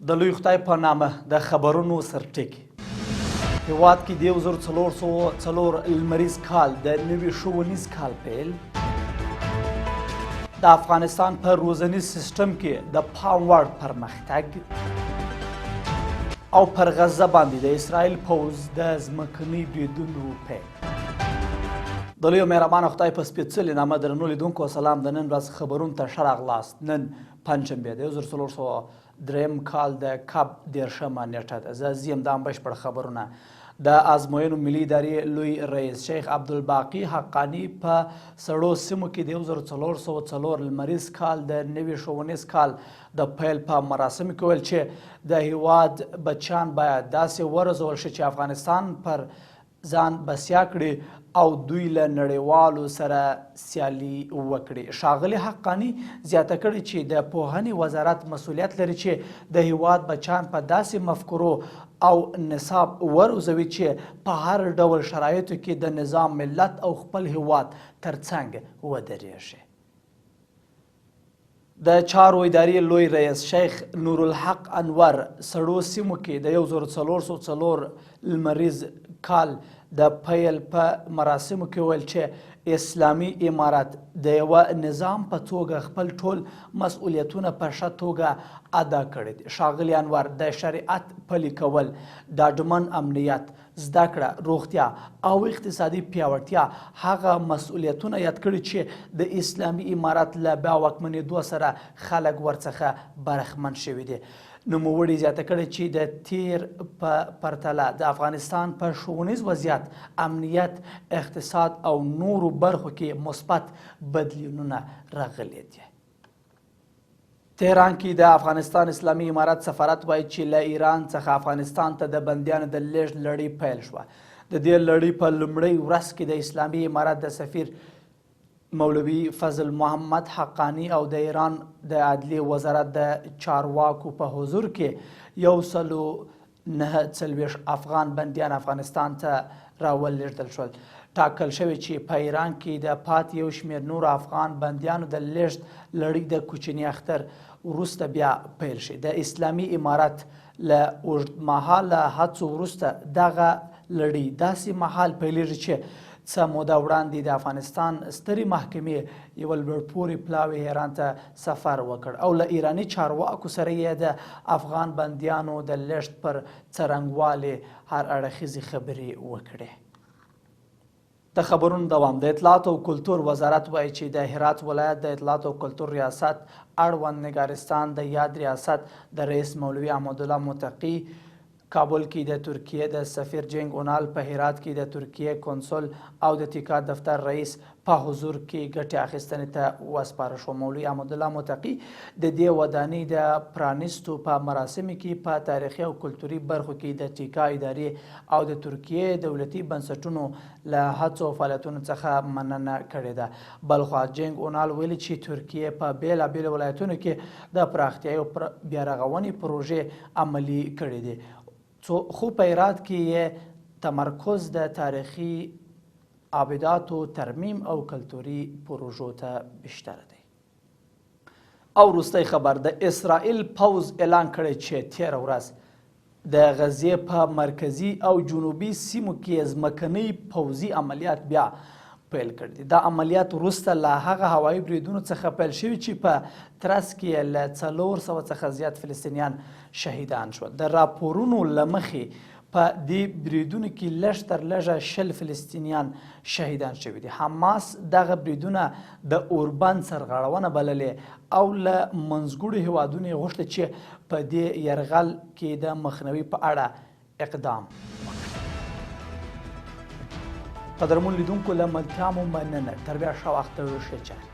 د لوی خدای په نامه د خبرونو سرټکی. هیواد کې د 1404 لمریز کال د نوي ښوونیز کال پیل. د افغانستان په روزنیز سیستم کې د پام وړ پرمختګ. او پر غزه باندې د اسرائیل پوځ د ځمکني بریدونو پیل. د لوی مهربان خدای په سپېڅلي نامه درنو لیدونکو سلام. د نن ورځ خبرونو ته ښه راغلاست. نن پنجشنبه د 1403 کال د کب 30مه نېټه ده. زه زیم دا بشپړ خبرونه. د ازموینو ملي ادارې لوی رئیس شیخ عبدالباقي حقاني په سړو سیمو کې د 1404 لمریز کال د نوي ښوونیز کال د پیل په مراسمو کې وویل چې د هیواد بچیان باید داسې وروزول شي چې افغانستان پر ځان بسیا کړي او دوی له نړیوالو سره سیالي وکړي. ښاغلي حقاني زیاته کړې چې د پوهنې وزارت مسوولیت لري چې د هیواد بچیان په داسې مفکورو او نصاب وروزوي چې په هر ډول شرایطو کې د نظام، ملت او خپل هیواد ترڅنګ ودرېږي. د چارو ادارې لوی رئیس شیخ نورالحق انور سړو سیمو کې د 1404 لمریز کال د پیل په مراسمو کې وویل چې اسلامي امارت د یوه نظام په توګه خپل ټول مسؤلیتونه په ښه توګه ادا کړي دي. ښاغلي انور د شریعت پلي کول، ډاډمن امنیت، زده کړه، روغتیا او اقتصادي پیاوړتیا هغه مسؤلیتونه یاد کړي چې د اسلامي امارت له بیا واکمنېدو سره خلک ورڅخه برخمن شوي دي. نوموړي زیاته کړې چې د تېر په پرتله د افغانستان په ښوونیز وضعیت، امنیت، اقتصاد او نورو برخو کې مثبت بدلونونه راغلي دي. تهران کې د افغانستان اسلامي امارت سفارت وایي چې له ایران څخه افغانستان ته د بندیانو د لیږد لړۍ پیل شوه. د دې لړۍ په لومړۍ ورځ کې د اسلامي امارت د سفیر مولوي فضل محمد حقاني او د ایران د عدلیې وزارت د چارواکو په حضور کې 149 افغان بندیان افغانستان ته راولېږدل شول. ټاکل شوې چې په ایران کې د پاتې یو شمېر نورو افغان بندیانو د لېږد لړۍ د کوچني اختر وروسته بیا پیل شي. د اسلامي امارت له اوږدمهاله هڅو وروسته دغه لړۍ داسې مهال پیلېږي چې څه موده وړاندې د افغانستان سترې محکمې یوه لوړپوړي پلاوي ایران ته سفر وکړ او له ایراني چارواکو سره یې د افغان بندیانو د لېږد پر څرنګوالي هر اړخیزې خبرې وکړې. د خبرونو دوام. د اطلاعاتو او کلتور وزارت وایي چې د هرات ولایت د اطلاعاتو او کلتور ریاست اړوند نګارستان د یاد ریاست د رئیس مولوي احمدالله متقي، کابل کې د ترکیې د سفیر جنګ اونال، په هرات کې د ترکیې کنسول او د تیکا دفتر رئیس په حضور کې ګټې اخیستنې ته وسپاره شو. مولوي احمدالله متقي د دې ودانۍ د پرانیستو په مراسمو کې په تاریخي او کلتوري برخو کې د ټیکا ادارې او د ترکیې دولتي بنسټونو له هڅو او فعالیتونو څخه مننه کړې ده. بلخوا جنګ اونال ویلي چې ترکیې په بېلابېلو ولایتونو کې د پراختیايي او بیارغونې پروژې عملي کړې دي، خو په هرات کې یې تمرکز د تاریخي آبداتو ترمیم او کلتوري پروژو ته بیشتر دی. او وروستی خبر، د اسرائیل پوځ اعلان کړی چې تېره ورځ د غزې په مرکزي او جنوبي سیمو کې ځمکنۍ پوځي عملیات بیا پیل کړي دي. دا عملیات وروسته له هغه هوایي بریدونو څخه پیل شوي چې په ترڅ کې له 400 څخه زیات فلسطینیان شهیدان شول. د راپورونو له مخې په دې بریدونو کې لږ تر لږه 20 فلسطینیان شهیدان شوي دي. حماس دغه بریدونه د اوربند سرغړونه بللې او له منځګړو هیوادونو یې غوښتي چې په دې یرغل کې د مخنیوي په اړه اقدام وکړي. قدرمن لیدونکو له ملتیا مو مننه. تر بیا ښه وخت او ښې چارې.